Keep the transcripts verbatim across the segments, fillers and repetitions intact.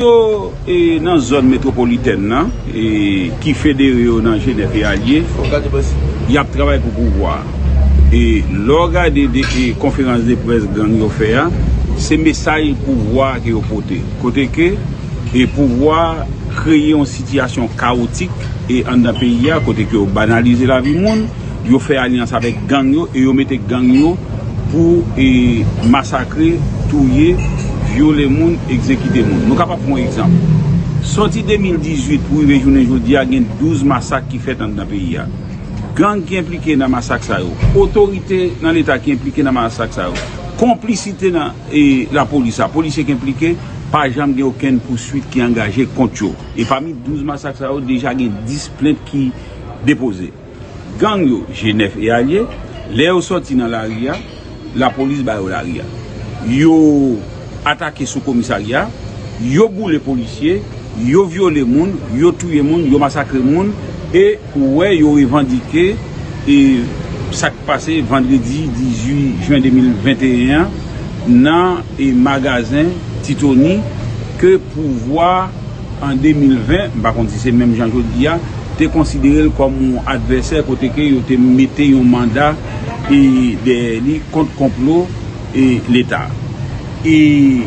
Yo e nan zòn metwopolitèn nan e ki federe yo nan G nèf e alye, y ap travay pou pouvwa. E lè w gade de e konferans de près gang yo fè a, se mesaj pouvwa ke yo pote. Kote ke e pouvwa kreye yon sitiyasyon kawotik e anndan peyi a, kote ke yo banalize lavi moun, yo fè alyans avèk gang yo e yo mete gang yo pou e masakre, touye, vyole moun, egzekite moun. Nou kapab pran yon egzanp. Sòti de mil dizuit pou rive jounen jodi a, gen douz masak ki fèt anndan peyi a. Gang ki enplike nan masak sa yo, otorite nan leta ki enplike nan masak sa yo, konplisite nan e lapolis la, polisye ki enplike, pa janm gen okenn pouswit ki angaje kont yo. E pami douz masak sa yo, deja gen dis plent ki depoze. Gang yo, G nèf e alye, lè yo sòti nan lari a, lapolis ba yo lari a. Yo atake sou komisarya, yo boule polisye, yo vyole moun, yo touye moun, yo masakre moun, e ou wè yo revandike e sa k pase vandredi dizuit jen de mil venteyen an nan e magazen Titoni ke pouvwa an de mil ven, m pa konn si se menm jan jodi a, te konsidere l kòm yon advèsè kote ke yo te mete yon manda e dèyè li kont konplo e leta. E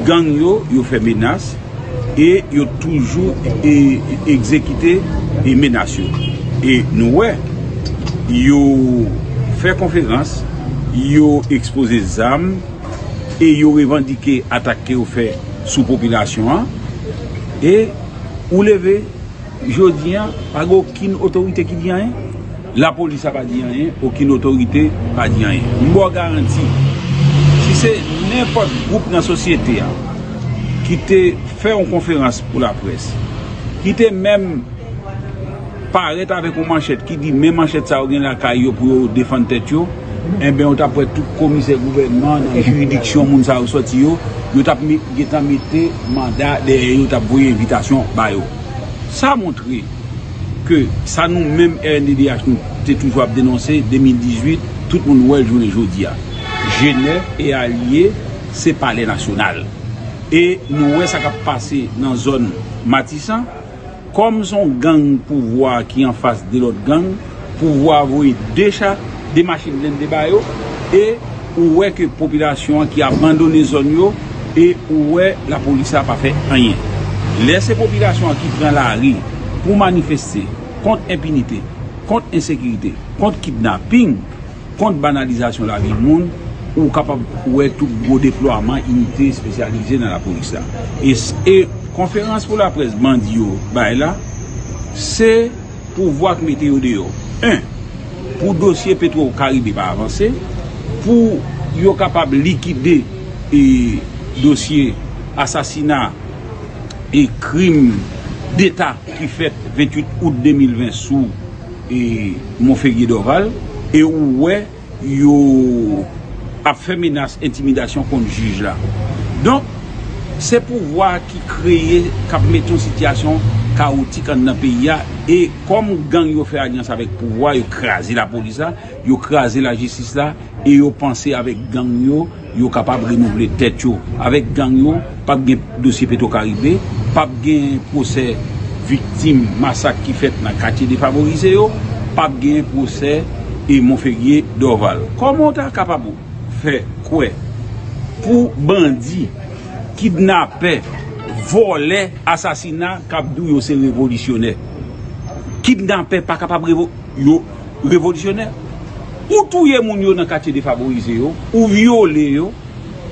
gang yo, yo fè menas e yo toujou e egzekite e menas yo. E nou wè, yo fè konferans, yo ekspoze zam e yo revandike atak ke yo fè sou popilasyon an. E ou leve jodi a, pa gen okenn otorite ki di anyen. Lapolis la pa di anyen, okenn otorite pa di anyen. M ba w garanti, si se nenpòt gwoup nan sosyete a ki te fè yon konferans pou laprès, ki te menm parèt avèk yon manchèt ki di men manchèt sa yo gen lakay yo pou yo defann tèt yo, enben, ou t ap wè tout komisè gouvènman nan jiridiksyon moun sa yo sòti yo, yo t ap me- gentan mete manda dèyè yo, t ap voye envitasyon ba yo. Sa montre ke sa nou menm R N D D H nou te toujou ap denonse, de mil dizuit, tout moun wè l jounen jodi a. G nèf e alye, se palè nasyonal. E nou wè sa k ap pase nan zòn Matisan. Kòm se yon gang pouvwa ki anfas de lòt gang, pouvwa voye de cha, de machin blende ba yo, e ou wè ke popilasyon an ki abandone zòn yo, e ou wè lapolis la pa fè anyen. Lè se popilasyon an ki pran lari pou manifeste kont enpinite, kont ensekirite, kont kidnaping, kont banalizasyon lavi moun, ou kapab wè tout gwo deplwaman inite espesyalize nan lapolis la. E, e konferans pou laprès bandi yo bay la, se pouvwa k mete yo deyò. En, pou dosye Petwo Karibe pa avanse, pou yo kapab likide e dosye asasina e krim deta ki fèt venntuit out de mil ven sou e Monferrier Dorval, e ou wè yo ap fè menas, entimidasyon kont jij la. Donk, se pouvwa ki kreye, k ap mete yon sitiyasyon kawotik anndan peyi a, e kòm gang yo fè alyans avèk pouvwa, yo kraze lapolis la, yo kraze lajistis la, e yo panse avèk gang yo, yo kapab renouvle tèt yo. Avèk gang yo, p ap gen dosye Petwo Karibe, p ap gen pwosè viktim masak ki fèt nan katye defavorize yo, p ap gen pwosè e Monferrier Dorval. Kòman w ta kapab fè kwè pou bandi, kidnapè, vòlè, asasina k ap di w yo se revolisyonè? Kidnapè pa kapab revo- yo revolisyonè. Ou touye moun yo nan katye defavorize yo, ou vyole yo,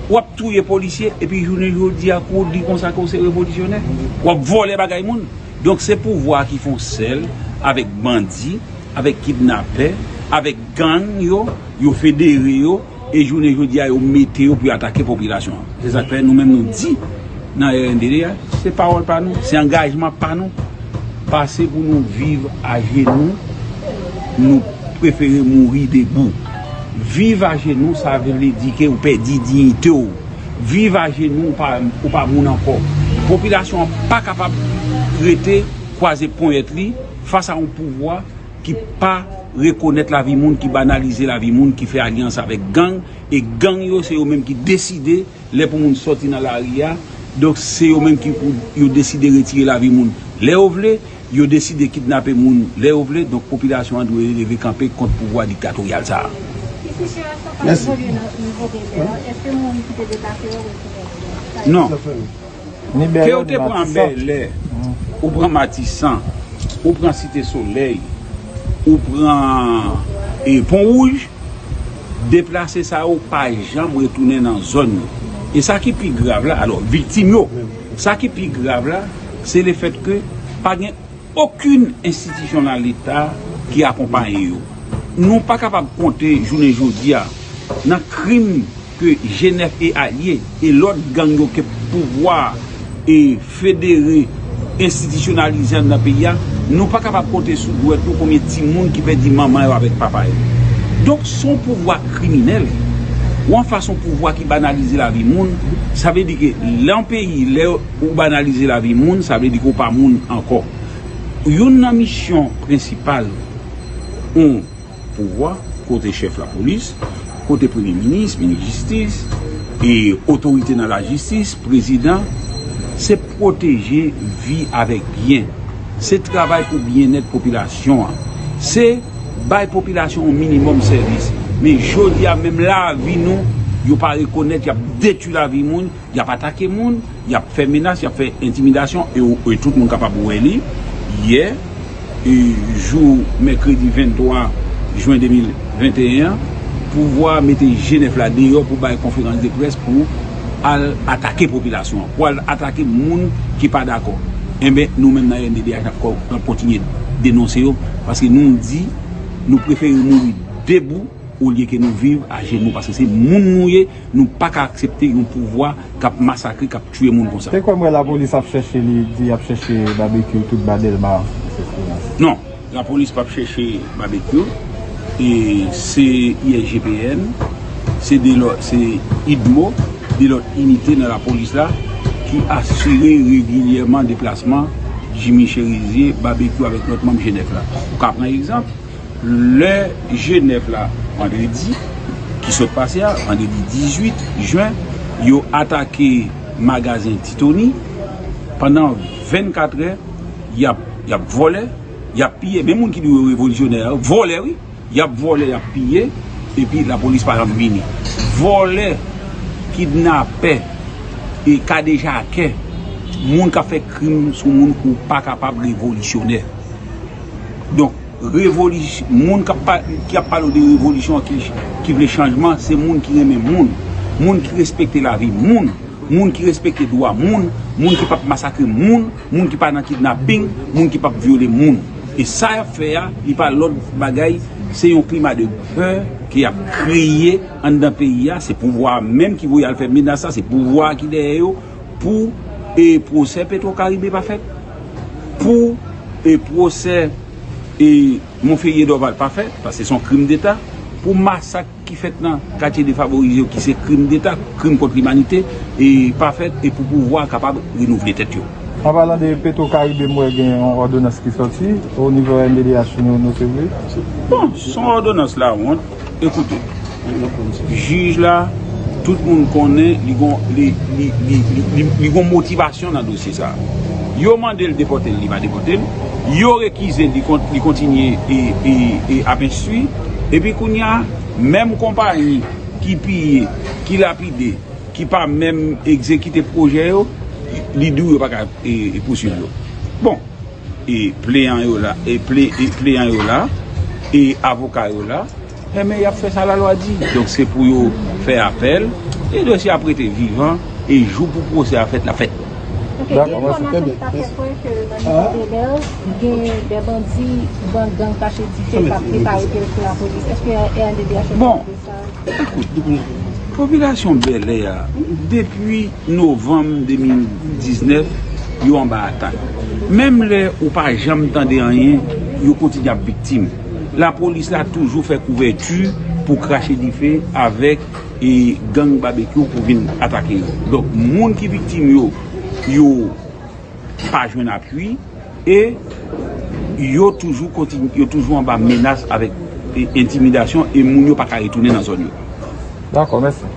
w ap touye polisye, epi jounen jodi a, kou w di konsa ke w se revolisyonè, w ap vòlè bagay moun. Donk, se pouvwa ki fè yon sèl avèk bandi, avèk kidnapè, avèk gang yo, yo federe yo, e jounen jodi a, yo mete yo pou yo atake popilasyon an. Se sa k fè nou menm nou di nan R N D D H, se pawòl pa nou, se angajman pa nou. Pase pou nou viv ajenou, nou prefere mouri debou. Viv ajenou, sa vle di ke ou pèdi diyite w. Viv ajenou, ou pa, ou pa moun ankò. Popilasyon an pa kapab rete kwaze ponyèt li fas a yon pouvwa ki pa rekonèt lavi moun, ki banalize lavi moun, ki fè alyans avèk gang, e gang yo, se yo menm ki deside lè pou moun sòti nan lari a, Donk, se yo menm ki pou yo deside retire lavi moun lè yo vle, yo deside kidnape moun lè yo vle. Donk, popilasyon an dwe leve kanpe kont pouvwa diktatoryal sa a. Mèsi. Non. Ke ou te pran Bèlè, ou pran Matisan, ou pran Site Solèy, ou pran, e, Pon Wouj, deplase sa yo pa janm retounen nan zòn yo. E sa ki pi grav la, alò, viktim yo, sa ki pi grav la, se lefèt ke pa gen okenn enstitisyon nan Leta ki akonpaye yo. Nou pa kapab konte jounen jodi a nan krim ke G nèf e alye e lòt gang yo ke pouvwa e federe, enstitisyonalize anndan peyi a, nou pa kapab konte sou dwèt nou konbyen timoun ki pèdi manman yo avèk papa yo. Donk, se yon pouvwa kriminèl. Ou anfas yon pouvwa ki banalize lavi moun, sa vle di ke lè yon peyi, lè ou banalize lavi moun, sa vle di ke w pa moun ankò. Youn nan misyon prensipal yon pouvwa, kote chèf lapolis, kote premye minis, minis jistis, e otorite nan lajistis, prezidan, se pwoteje vi avèk byen. Se travay pou byennèt popilasyon an. Se bay popilasyon yon minimòm sèvis. Men jodi a, menm lavi nou, yo pa rekonèt, y ap detwi lavi moun, y ap atake moun, y ap fè menas, y ap fè entimidasyon, e, e tout moun kapab wè li. Yè, e, jou mèkredi venntwa jen de mil venteyen an, pouvwa mete G nèf la deyò pou bay konferans de près pou al atake popilasyon an, pou al atake moun ki pa dakò. Enben, nou menm nan R N D D H, n ap ko-, n ap kontinye denonse yo, paske nou di nou prefere mouri debou olye ke nou viv ajenou, paske se moun nou ye, nou pa ka aksepte yon pouvwa k ap masakre, k ap tiye moun konsa. Te kwè m wè lapolis ap chèche li, di y ap chèche Babekyou tout ba Dèlma. Non, lapolis p ap chèche Babekyou. E se I S G P N, se de lò-, se idmo, de lòt inite nan lapolis la ki asire regilyèman deplasman Jimmy Chérizier, Babekyou avèk lòt manm G nèf la. Ou ka pran egzanp, lè G nèf la, vandredi ki sot pase a, vandredi dizuit jen, yo atake magazen Ti Tony, pandan vennkatrè, y ap, y ap vòlè, y ap piye. Men moun ki di yo revolisyonè a, vòlè wi, y ap vòlè, y ap piye, epi lapolis pa janm vini. Vòlè, kidnapè, e kadejakè, moun k ap fè krim sou moun, ou pa kapab revolisyonè. Donk, revolis-, moun k ap pa-, ki ap pale w de revolisyon, ki, ki vle chanjman, se moun ki renmen moun, moun ki respekte lavi moun, moun ki respekte dwa moun, moun ki p ap masakre moun, moun ki pa nan kidnaping, moun ki p ap vyole moun. E sa y ap fè a, li pa lòt bagay, se yon klima de pè ke y ap kreye anndan peyi a. Se pouvwa a menm ki voye al fè menas sa, se pouvwa a ki dèyè yo pou, e, pwosè Petro Caribe pa fèt, pou, e, pwosè, e, Monferrier Dorval pa fèt, paske se yon krim deta, pou masak ki fèt nan katye defavorize yo, ki se krim deta, krim kont limanite, e pa fèt, e pou pouvwa a kapab renouvle tèt yo. An palan de Petro Caribe, m wè gen yon òdonans ki sòti o nivo R N D D H, nou, nou se vre? Bon, se yon òdonans lawont. Ekoute, jij la, tout moun konnen li gon, li, li, li, li, li, li gon motivasyon nan dosye sa a. Yo mande l depòte l, li pa depòte l. Yo rekize l, li kon-, li kontinye e, e, e ap enstwi. Epi kounye a, menm konpayi ki piye, ki lapide, ki pa menm egzekite pwojè yo, li di w yo pa ka, e, e, pouswiv yo. Bon, e pleyan yo la, e ple-, e pleyan yo la, e avoka yo la, enben, y ap fè sa lalwa di. Donk, se pou yo fè apèl, e dosye ap rete vivan, e jou pou pwosè a fèt, l ap fèt. Ok, gen enfòmasyon ki ta fè kwè ke nan nivo Bèlè, gen de bandi, ban-, gang kache dife k ap prepare pou yo sou lapolis. Èske R N D D H ap gade sa? Bon, ekout, popilasyon Bèlè a, depi novanm de mil diznèf, yo anba atak. Menm lè ou pa janm tande anyen, yo kontinye ap viktim. Lapolis la toujou fè kouvèti pou krache dife avèk, e, gang Babekyou pou vin atake yo. Donk, moun ki viktim yo, yo pa jwenn apui e yo toujou kontinye, yo toujou anba menas avèk, e, entimidasyon e moun yo pa ka retounen nan zòn yo. Dakò, mèsi.